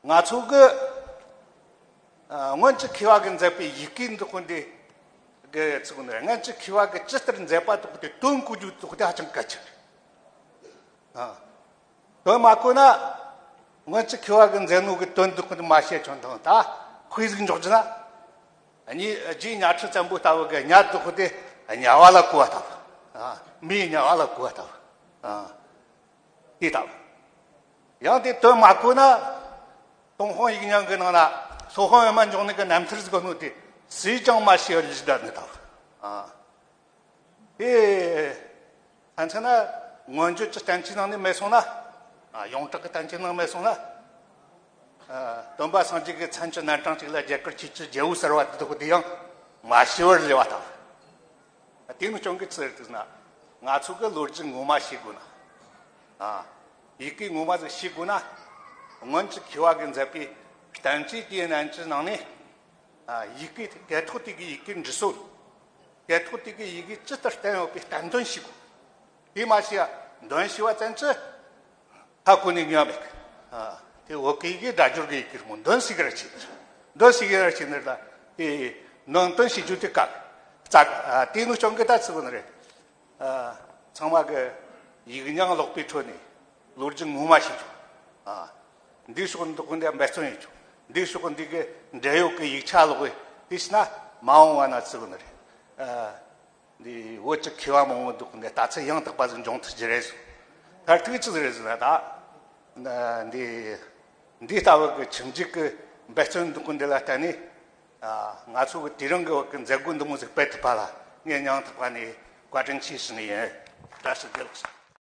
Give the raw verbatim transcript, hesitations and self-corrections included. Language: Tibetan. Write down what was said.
ང་ཚོ་གི་ཨ་སྔོན་གྱི་མཁས་པ་གི་མཛད་པའི་ཡི་གེ་འདི་ཁོ་འདི་གི་ཚིག་ནི་སྔོན་གྱི་མཁས་པ་གི་ཇི་ལྟར་མཛད་པ་དག་དེ་དོན་གོ་རྒྱུ་དག་དེ་ཧ་ཅང་གལ་ཆེ་རེད། ཨ་དོན་མ་གོ་ན་སྔོན་གྱི་མཁས་པ་གི་མཛད་ནོ་གི་དོན་དག་ཁོ་འདི་མ་ཤེས་ཆོག་དང་ད་ཁོའི་གཟུགས་འཇོག་རྒྱུ་ན་གཉིས་རྗེ་གཉའ་ཁྲི་བཙན་པོ་ལྟ་བུ་གི་གཉའ་དག་དེ་དམྱལ་བ་ལ་བཀོལ་བ་ལྟ་བུ། ཨ་མིའི་དམྱལ་བ་ལ་བཀོལ་བ་ལྟ་བུ། ཨ་དེ་ལྟ་བུ། ཡང་དེ་དོན་མ་གོ་ན། ཏུན་ཧོང་ཡིག་རྙིང་གི་ནང་ན་སློབ་དཔོན་པདྨ་འབྱུང་གནས་ཀྱི་རྣམ་ཐར་ཟིག་གོ་ནོ་དེ་སུས་ཀྱང་མ་ཤེས་པར་ལུས་བསྡད་ནི་ལྟ་བུ། ཨ་དེ་ཕན་ཚུན་ན་མངོན་བརྗོད་ཀྱི་བསྟན་བཅོས་ནང་ནས་མེད་སོང་ན། ཨ་ཡོངས་གྲགས་ཀྱི་བསྟན་བཅོས་ནང་མེད་སོང་ན། ཨ་སྟོན་པ་སངས་རྒྱས་ཀྱི་མཚན་གྱི་རྣམ་གྲངས་གཅིག་ལ་རྒྱ་གར་ཆོས་ཀྱི་རྒྱལ་པོ་ཟེར་བ་དེ་དག་དེ་ཡང་མ་ཤེས་པར་ལུས་པ་ལྟ་བུ། དེ་ནི་སྐྱོན་གི་ཚུལ་དུ་ན། ང་ཚོ་གི་ལོ་རྒྱུས་ངོ་མ་ཤེས་དགོས་ན། ཨ་ཡི་གེ་ངོ་མ་ཟིག་ཤེས་དགོས་ན། སྔོན་གྱི་མཁས་པ་གིས་མཛད་པའི་བསྟན་བཅོས་དེའི་རྣམ་འགྱུར་ནང་ནས། ཨ་ཡི་གེ་སྐད་ཐོག་དེ་གི་ཡི་གེ་འབྲི་སྲོལ། སྐད་ཐོག་དེ་གི་ཡི་གེ་ཇི་ལྟར་བསྟན་ཡོད་པའི་བསྟན་དོན་ཤེས་དགོས། དེ་མ་ཤེས་ཡ་འདོན་ཤེས་པ་ཙམ་གྱིས། ཧ་གོ་ནས་ཉོ་མེད། ཨ་དེ་བོད་ཀྱི་ཡི་གེ་སྒྲ་སྦྱོར་གྱི་ཡི་གེ་རེད་མོ། འདོན་སྲིད་གི་ར་ཆེ་ནི་རེད། འདོན་སྲིད་གི་ར་ཆེ་ནི་རེད། དེ་ནང་དོན་ཤེས་རྒྱུ་དེ་དཀའ་གི། རྩ་གི། ཨ་དེ་ནི་སྐྱོན་གི་ད་ཚིག་གོ་ནི་རེད། ཨ་ཚང་མ་གི་ཡིག་རྙིང་ཀློག་པའི་ཁྲོད་ནས་ལོ་རྒྱུས་ངོ་མ་ཤེས་ཆོག། ཨ་འདིའི་ཕྱོགས་འདི་ཁོ་འདི་འབད་བརྩོན་ཡེད་ཆོག། འདིའི་ཕྱོགས་འདི་གི་འབྲེལ་ཡོད་ཀྱི་ཡིག་ཆ་ཀློག་གི་དེ་ཕྱིན་ན་མ་འོངས་པ་ན་ཚིག་གོ་ནི་རེད། ཨ། འདི་བོད་ཀྱི་མཁས་པ་མང་པོ་འདུག་འདི་ལྟ་ཚུལ་ཡང་དག་པ་ཟིག་འབྱུང་ཐུབ་ཀྱི་རེད་ཟེར། མཐར་ཐུག་ཅི་ཟིག་རེད་ཟེར་ན་ད། འདི་འདི་ལྟ་བུ་གི་ཁྱིམ་རྒྱུད་ཀྱི་འབད་བརྩོན་འདུག་འདི་ལ་བརྟེན་ནས། ཨ་ང་ཚོ་གི་དེ་རིང་གི་བོད་ཀྱི་མཛད་སྒོ་འདི་མོ་ཟིག་སྤེལ་ཐུབ་པ་ལ་ངས་སྙིང་ཐག་པ་ནས་བཀའ་དྲིན་ཆེ་ཞུ་ནི་ཡིན། བཀྲ་ཤིས་བདེ་ལེགས།